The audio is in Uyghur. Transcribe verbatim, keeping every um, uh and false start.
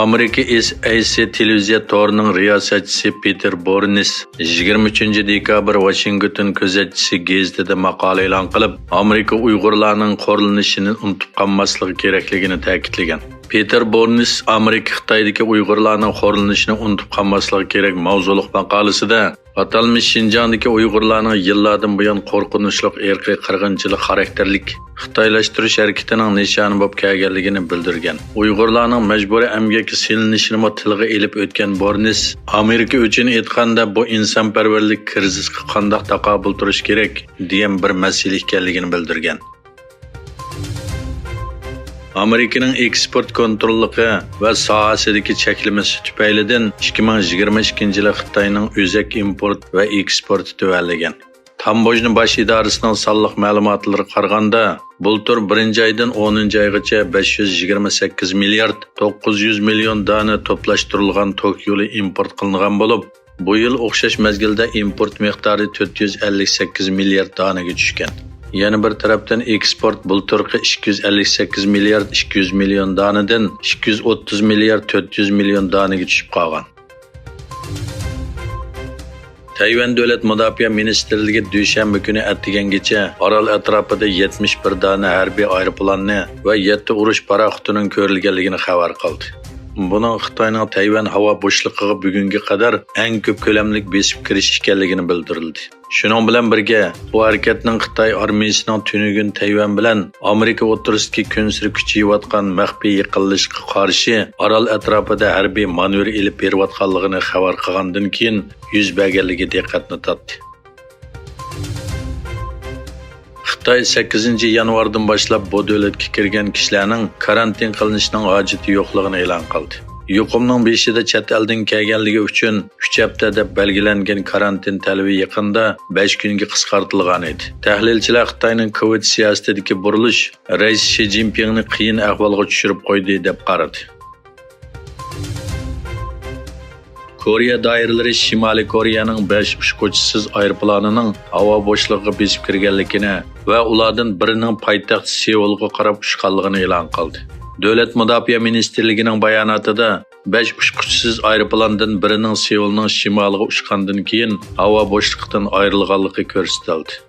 ئامېرىكا ئېس ئەي سى تېلېۋىزىيە تورىنىڭ رىياسەتچىسى پېتېر بورنېس يىگىرمە ئۈچىنچى دېكابىر ۋاشىنگتون كۆزەتچىسى گېزىتىدە ماقالە ئېلان قىلىپ، ئامېرىكا ئۇيغۇرلارنىڭ خورلىنىشىنى ئۇنتۇپ قالماسلىقى كېرەكلىكىنى تەكىتلىگەن. پېتېر بورنېس ئامېرىكا خىتايدىكى ئۇيغۇرلارنىڭ خورلىنىشىنى ئۇنتۇپ قالماسلىقى كېرەك ماۋزۇلۇق ماقالىسىدە، ئاتالمىش شىنجاڭدىكى ئۇيغۇرلارنىڭ يىللاردىن بۇيان قورقۇنچلۇق ئىرقىي قىرغىنچىلىق خاراكتېرلىك خىتايلاشتۇرۇش ھەرىكىتىنىڭ نىشانى بولۇپ كەلگەنلىكىنى بىلدۈرگەن. ئۇيغۇرلارنىڭ مەجبۇرىي ئەمگەككە سېلىنىشىنىمۇ تىلغا ئېلىپ ئۆتكەن بورنېس، ئامېرىكا ئۈچۈن ئېيتقاندا، بۇ ئىنسانپەرۋەرلىك كىرىزىسقا قانداق تاقابىل تۇرۇش كېرەك دېگەن بىر مەسىلە ئىكەنلىكىنى بىلدۈرگەن. ئامېرىكىنىڭ ئېكسپورت كونتروللۇقى ۋە ساھەسىدىكى چەكلىمىسى تۈپەيلىدىن ئىككى مىڭ يىگىرمە ئىككىنچى يىلى خىتاينىڭ ئۆزەك ئىمپورت ۋە ئېكسپورتى تۆۋەنلىگەن. تاموژنا باش ئىدارىسىنىڭ سانلىق مەلۇماتلىرىغا قارىغاندا، بۇلتۇر بىرىنچى ئايدىن ئونىنچى ئايغىچە بەش يۈز يىگىرمە سەككىز مىليارد توققۇز يۈز مىليون دانە توپلاشتۇرۇلغان توك يولى ئىمپورت قىلىنغان بولۇپ، بۇ يىل ئوخشاش مەزگىلدە ئىمپورت مىقدارى تۆت يۈز ئەللىك سەككىز مىليارد دانىگە چۈشكەن. يەنە بىر تەرەپتىن، ئېكسپورت بۇلتۇرقى ئىككى يۈز ئەللىك سەككىز مىليارد ئىككى يۈز مىليون دانىدىن ئىككى يۈز ئوتتۇز مىليارد تۆت يۈز مىليون دانىگە چۈشۈپ قالغان. تەيۋەن دۆلەت مۇداپىئە مىنىستىرلىكى دۈشەنبە كۈنى ئەتىگەنگىچە ئارال ئەتراپىدا يەتمىش بىر دانە ھەربىي ئايروپىلاننى ۋە يەتتە ئۇرۇش پاراخوتىنىڭ كۆرۈلگەنلىكىنى خەۋەر قىلدى. بۇنىڭ خىتاينىڭ تەيۋەن ھاۋا بوشلۇقىغا بۈگۈنگە قەدەر ئەڭ كۆپ كۆلەملىك بېسىپ كىرىش ئىكەنلىكىنى بىلدۈرۈلدى. شۇنىڭ بىلەن بىرگە، بۇ ھەرىكەتنىڭ خىتاي ئارمىيىسىنىڭ تۈنۈگۈن تەيۋەن بىلەن ئامېرىكا ئوتتۇرىسىدىكى كۈنسېرى كۈچىيىۋاتقان مەخپىي يېقىنلىشىشقا قارشى ئارال ئەتراپىدا ھەربىي مانېۋىر ئېلىپ بېرىۋاتقانلىقىنى خەۋەر قىلغاندىن كېيىن يۈز بەرگەنلىكى دىققەتنى تارتتى. خىتاي سەككىزىنچى يانۋاردىن باشلاپ بۇ دۆلەتكە كىرگەن كىشىلەرنىڭ كارانتىن قىلىنىشنىڭ ھاجىتى يوقلۇقىنى ئېلان قىلدى. يۇقۇمنىڭ بېشىدا چەت ئەلدىن كەلگەنلىكى ئۈچۈن ئۈچ ھەپتە دەپ بەلگىلەنگەن كارانتىن تەلىپى يېقىندا بەش كۈنگە قىسقارتىلغان ئىدى. تەھلىلچىلەر خىتاينىڭ كوۋىد سىياسىتىدىكى بۇرۇلۇش رەئىس شى جىنپىڭنى قىيىن ئەھۋالغا چۈشۈرۈپ قويدى دەپ قارىدى. كورېيە دائىرىلىرى شىمالىي كورېيەنىڭ بەش ئۇچقۇچىسىز ئايروپىلانىنىڭ ھاۋا بوشلۇقىغا بېسىپ كىرگەنلىكىنى ۋە ئۇلاردىن بىرىنىڭ پايتەخت سېئۇلغا قاراپ ئۇچقانلىقىنى ئېلان قىلدى. دۆلەت مۇداپىئە مىنىستىرلىكىنىڭ باياناتىدا بەش ئۇچقۇچىسىز ئايروپىلاندىن بىرىنىڭ سېئۇلنىڭ شىمالىغا ئۇچقاندىن كېيىن ھاۋا بوشلۇقىدىن ئايرىلغانلىقى كۆرسىتىلدى.